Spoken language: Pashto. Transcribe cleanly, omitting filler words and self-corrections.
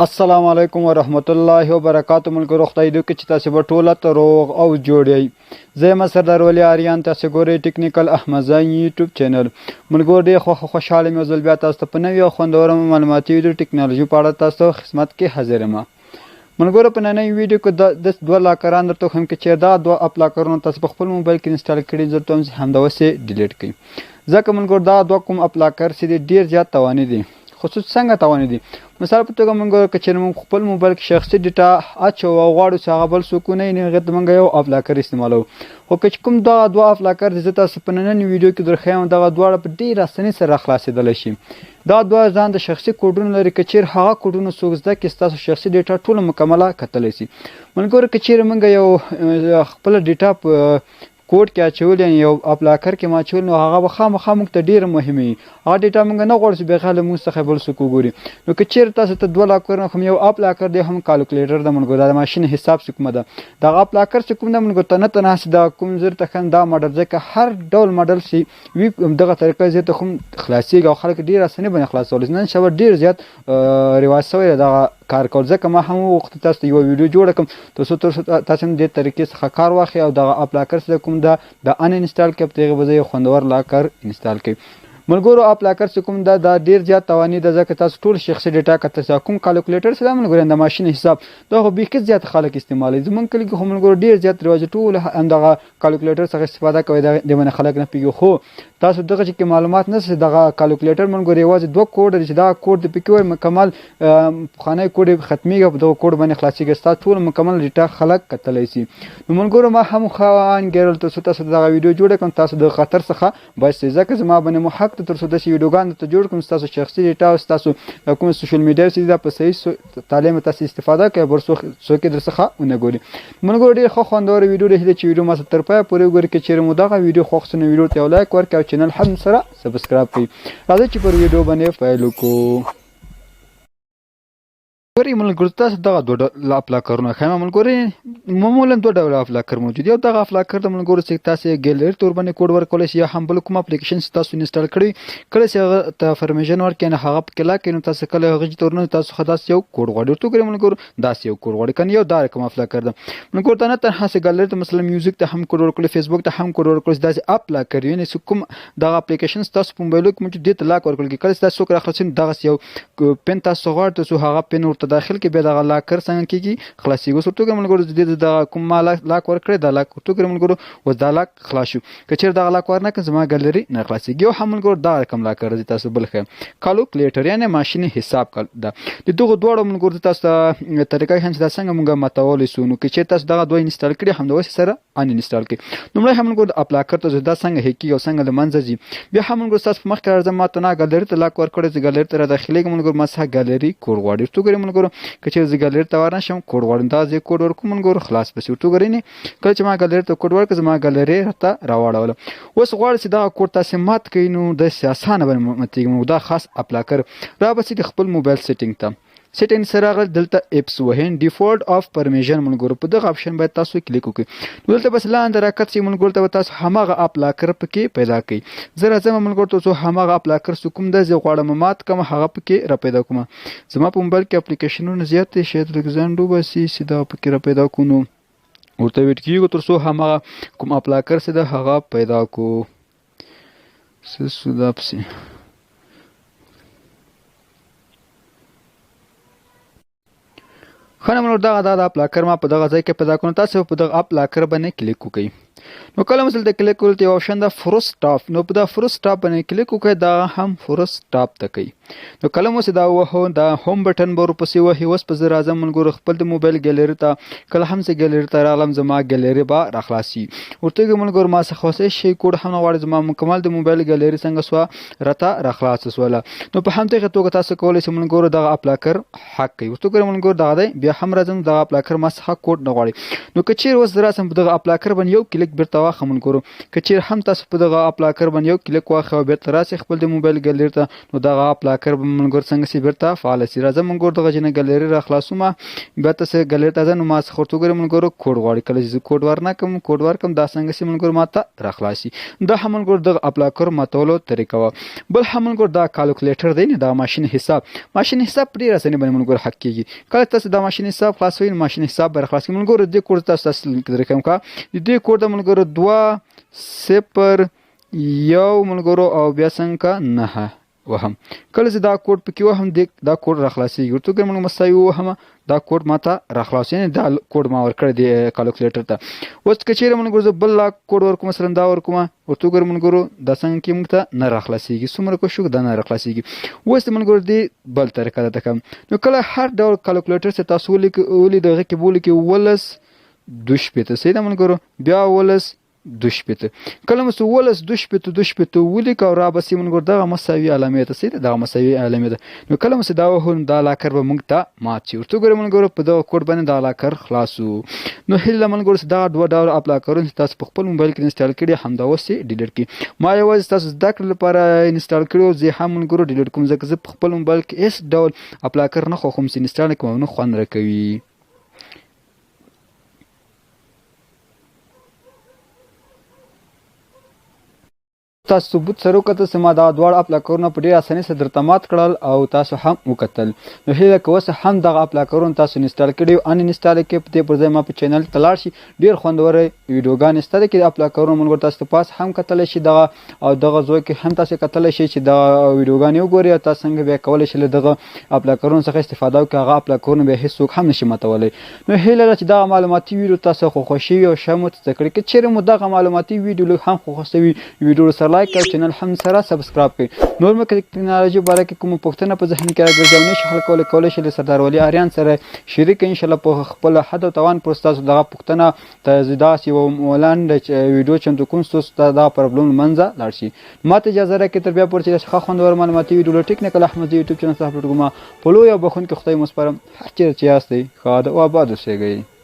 السلام علیکم ورحمت الله وبرکاتو. ملګرو، خدای دې وکړي چې تاسو به ټوله ته روغ او جوړ یئ. زه یم سردار ولي آریان، تاسو ګورئ ټیکنیکل احمدزی یوټیوب چینل. ملګرو، ډېر خوښ او خوشحاله یم، یو ځل بیا تاسو ته په نوي او خوندوره معلوماتي ویډیو ټکنالوژي په اړه تاسو خدمت کې حاضر یم. ملګرو، په ننۍ ویډیو کې د دوه لاکران درته وښیم کې چې دا دوه اپ لاکرونه تاسو په خپل موبایل کې انسټال کړي، زه درته وایم چې همداسې ډیلیټ کړئ، ځکه ملګرو دا دوه کوم اپ لاکر چې دي ډېر زیات تواني دي. خصوص څنګه تواني دي؟ مثال په توګه موږ که چېرې موږ خپل موبایل کې شخصي ډیټا اچو او غواړو چې هغه بل څوک ونه ویني، هغې ته موږ یو اپ لاکر استعمالوو. خو که چې کوم دغه دوه اپ لاکر دي، زه تاسو په نننۍ ویډیو کې درښیم، دغه دواړه په ډېر اسانۍ سره راخلاصېدلی شي. دا دوه ځان د شخصي کوډونه لري، که چېرې هغه کوډونه څوک زده کړي، ستاسو شخصي ډیټا ټوله مکمله کتلی شي. ملګرو، که چېرې موږ یو خپله ډیټا په کوډ کې اچول، یعنی یو اپ لاکر کې ما اچول، نو هغه به خامخا موږ ته ډیره مهمه وي. هغه ډیټا موږ نه غواړو چې بېخیاله موږ څخه بل څوک وګوري. نو که چیرې تاسو ته دوه لاکرونه کوم، یو اپ لاکر دی هم کالکولیټر ده ملګرو، دا د ماشین حساب چې کومه ده، دغه اپ لاکر چې کوم ده ملګرو ته نه تنها چې دا کوم زر ته ښیم دا ماډل، ځکه هر ډول ماډل چې وي دغه طریقه زه ته هم خلاصېږي او خلک ډېر اساني باندې خلاصولی. نن سبا ډېر زیات رواج شوی دی دغه کار کول، ځکه ما هم وغوښتل تاسو ته یوه ویډیو جوړه کړم تر څو تاسو هم دې طریقې څخه کار واخلئ او دغه اپ لاکر څه کوم ده دا ان انسټال کړئ، په دغه به یو خوندور لاکر انسټال کړئ. ملګرو، اپ لاکر څه کوم ده دا ډیر زیات تواني ده، ځکه تاسو ټول شخصي ډیټا کتل شئ. کوم کالکولیټر څه ده ملګرو، د ماشین حساب دا خو بیخي زیات خلک استعمالوي. زمونږ کلي کې خو ملګرو ډیر زیات رواج، ټول همدغه کالکولیټر څخه استفاده کوي، د باندې خلک نه پوهېږي. خو تاسو دغه چې کې معلومات نه شي، دغه کالکولیټر ملګرو یوازې دوه کوډ لري چې دا کوډ د پکې وایي مکمل پخوانی کوډ یې ختمېږي او په دغه کوډ باندې خلاصېږي، ستا ټول مکمل ډیټا خلک کتلی شي. نو ملګرو، ما هم ښه انګېرل تر څو تاسو دغه ویډیو جوړه کړم، تاسو د خطر څخه بچ شئ، ځکه زما باندې مو حق دی تر څو داسې ویډیوګان درته جوړ کړم، ستاسو شخصي ډیټا او ستاسو د کوم سوشل میډیا چې دا په صحیح تعلیم تاسو استفاده کوئ، بل څوک یې درڅخه ونه ګوري. ملګرو، ډېر ښه خوندوره ویډیو ده، هیله چې ویډیو ما سره تر پایه پورې وګورئ. که چېرې مو دغه ویډیو خوښ شو نو ویډیو ته یو لایک ورکړئ او چینل هم سره سبسکرایب کړئ. راځئ چې پر ویډیو باندې پیل وکړو. ګورئ ملګرو، تاسو دغه دوه ډوله اپ لاکرونه ښایم. ملګرو، معمولا دوه ډوله اپ لاکر موجود. یو دغه اپ لاکر د ملګرو چې تاسو ګیلری تور باندې کوډ ورکولی شئ، یا هم بل کوم اپلیکیشن چې تاسو انسټال کړی، کله چې هغه ته پرمیشن ورکړئ نو هغه پکې لاک کړئ، نو تاسو کله هغه چې تورونه تاسو خو داسې یو کوډ غواړي ورته وګورئ. ملګرو، داسې یو کوډ غواړي کنه، یو دا رقم اپ لاکر ده. ملګرو، دا نه تنها چې ګیلری ته، مثلا میوزیک ته هم کوډ ورکولی، فیسبوک ته هم کوډ ورکولی، داسې اپ لاکر، یعنی چې کوم دغه اپلیکیشن تاسو په موبایلو کې موجود دي ته لاک ورکول کېږي. کله چې تاسو څوک راخلاصوي نو دغسې یو پن تاسو غواړئ تر څو هغه پن ورته داخل کړي، بیا دغه لاکر څنګه کېږي خلاصېږي. اوس ورته وګورئ ملګرو، دې دغه کوم ما لاک ورکړی دا لاک ورته وګورئ ملګرو، اوس دا لاک خلاص شو. که چېرې دغه لاک ورنه کړم زما ګالري نه خلاصېږي. یو هم ملګرو دا رقم لاکر دی تاسو بل ښیم کالکولیټر، یعنی ماشیني حساب ده. د دغو دواړو ملګرو تاسو ته طریقه ښیم چې دا څنګه موږ ماتولی شو. نو که چېرې تاسو دغه دوه انسټال کړي همداسې سره ان انسټال کړئ. لومړی هم موږ د اپ لاکر ته دا څنګه هیک کیږي او څنګه له منځه ځي. بیا هم موږ ستاسو په مخ کې راځم، ما ته نه ګالري ته لاک ورکړی، زه ګالري ته را داخلېږم. ملګرو، ما څخه ګالري کوډ غواړي. ورته وګورئ ملګرو، که چېرې زه ګالري ته ورنه شم کوډ غواړم، دا زه کوډ ورکوم ملګرو خلاص به شي. ورته وګورئ، کله چې ما ګالري ته کوډ ورکړ زما ګالري راته راواړوله. اوس غواړي چې دغه کوډ تاسې مات کړئ، نو داسې اسانه باندې ماتېږي. نو دا خاص اپ لاکر را بسي د خپل موبایل سیټینګ ته، سیټینګ سره راغلی، دلته اپس وهین ډیفالت اف پرمیشن ملګرو، په دغه اپشن باید تاسو کلیک وکړئ. نو دلته بس لاندې راکت شئ ملګرو، ته به تاسو هماغه اپ لاکر پکې پیدا کړئ. زه راځم ملګرو ته څو هماغه اپ لاکر څه کوم ده زه غواړم مات کړم هغه پکې را پیدا کوم. زما په موبایل کې اپلیکیشنونه زیات دي، شاید لږ ځنډ وباسي چې دا پکې را پیدا کړو. نو ورته ویټ کیږو تر څو هماغه کوم اپ لاکر څه ده هغه پیدا کو. څه سو دا پسې ښه نو دغه دا د اپ لاکر ما په دغه ځای کې پیدا کړو. تاسو په دغه اپ لاکر باندې کلیک وکړئ. نو کله مثلا د کلیک کول ته یو آپشن ده فورس ټاپ، نو په دا فورس ټاپ باندې کلیک وکړئ، دا هم فورس ټاپ ته کوي. نو کله مو چې دا وهو دا هوم بټن به ورپسې وهي. اوس په زه راځم ملګرو خپل د موبایل ګیلري ته. کله هم چې ګیلري ته راغلم زما ګیلري به راخلاصي. ورته وګورئ ملګرو، ما څخه اوس هېڅ شی کوډ هم نه غواړي، زما مکمل د موبایل ګیلري څنګه سوه راته راخلاصه سوله. نو په همدغه توګه تاسو کولی شئ ملګرو دغه اپ لاکر حق کوي. ورته وګورئ ملګرو، دغه دی بیا هم راځم دغه اپ لاکر ما څخه کوډ نه غواړي. نو که چیرې اوس زه راسم په دغه اپ لاکر باندې یو کلیک بیرته واخلم ملګرو، که چیرې هم تاسو په دغه اپ لاکر باندې یو کلیک واخلئ او بیرته راسئ خپل د موبایل ګالري ته، نو دغه اپ لاکر به ملګرو څنګه سي بیرته فعال سي. راځم ملګرو دغه جنه ګالري را خلاصوم، بیا تاسو ګالري ته ځم، نو ما څخه ورته وګورئ ملګرو کوډ غواړي. کله چې زه کوډ ورنه کوم، کوډ ورکم، دا څنګه سي ملګرو ماته را خلاص سي. دا هم ملګرو دغه اپ لاکر ماتولو طریقه وه. بل هم ملګرو دا کالکولیټر دی، نه دا ماشین حساب، ماشین حساب په ډېره اسانۍ باندې ملګرو حق کېږي. کله تاسو دا ماشین حساب خلاصوئ، نو ماشین حساب به خلاص کړي ملګرو. دې کوډ تاسو تاسو درکم کا، د دې کوډ د ملګرو 2 0 1 ملګرو او بیا څنګه 9 وهم. کله چې دا کوډ پکې وهم، دا کوډ را خلاصېږي. ورته وګورئ موږ مساوي ووهم، دا کوډ ماته را خلاص، یعنې دا کوډ ما ورکړی دی کالکولیټر ته. اوس که چیرې ملګرو زه بل لا کوډ ورکوم، مثلا دا ورکوم، ورته وګورئ ملګرو دا څنګه کې موږ ته نه را خلاصېږي. څومره کوشش وکړو دا نه را خلاصېږي. اوس د ملګرو دې بل طریقه درته کوم. نو کله هر ډول کالکولیټر چې تاسو ولید، هغه کې به ولیکئ 19 62، صحیح ده ملګرو؟ بیا 19 62. کله مو چې 19 62 62 ولیک او را به سي ملګرو دغه مساوي علامې ته، صحیح ده، دغه مساوي علامې ده. نو کله مو چې دا وهو، نو دا لاکر به موږ ته مات شي. ورته وګورئ ملګرو په دغه کوډ باندې دا لاکر خلاص شو. نو هیله ده ملګرو چې دغه دوه ډوله اپ لاکرونه چې تاسو په خپل موبایل کې انسټال کړي، همدا اوس یې ډیلیټ کړئ. ما یوازې ستاسو زده کړې لپاره انسټال کړي وو، زه یې هم ملګرو ډیلیټ کوم، ځکه زه په خپل موبایل کې هېڅ ډول اپ لاکر نه خوښوم چې انسټال کړم او نه خوند راکوي. تاسو ثبوت سره وکتل چې ما دا دواړه اپ لاکرونه په ډېره اسانۍ سره درته مات کړل او تاسو هم وکتل. نو هیله که اوس هم دغه اپ لاکرونه تاسو انسټال کړي او ان انسټال کړئ، په دې پر ځای ما په چینل ته لاړ شي، ډېر خوندورې ویډیوګانې شته دي کې اپ لاکرونه مونږ تاسو ته پاس هم کتلی شي، دغه او دغه ځای کې هم تاسو کتلی شئ چې دغه ویډیوګانې وګورئ او تاسو څنګه بیا کولی شئ له دغه اپ لاکرونو څخه استفاده وکړئ. هغه اپ لاکرونه بیا هېڅوک هم نشي ماتولی. نو هیله ده چې دغه معلوماتي ویډیو تاسو خوښه شوي او ښه مو څه کړي. که چیرې مو دغه معلوماتي ویډیو لږ هم خوښه شوي، ویډیو سره لایک او چینل هم سره سبسکرایب کړئ. نور مو که د ټکنالوژي باره کې کومه پوښتنه په ذهن کې راګرځي او نشي حل کولی، کولی شئ له سردار ولي آریان سره شریک کړئ. انشاءالله په خپل حد او توان پورې ستاسو دغه پوښتنه ته زه داسې یوه لنډه ویډیو چمتو کوم څو ستاسو دغه پرابلم له منځه لاړ شي. ما ته اجازه راکړئ تر بیا پورې چې داسې ښه خوندور معلوماتي ویډیو له ټکنیکل احمدزي یوټیوب چینل څخه اپلوډ کوم. په لوی او بخښونکي خدای مو سپارم. هر چېرې چې یاستئ ښاد او آباد اوسېږئ.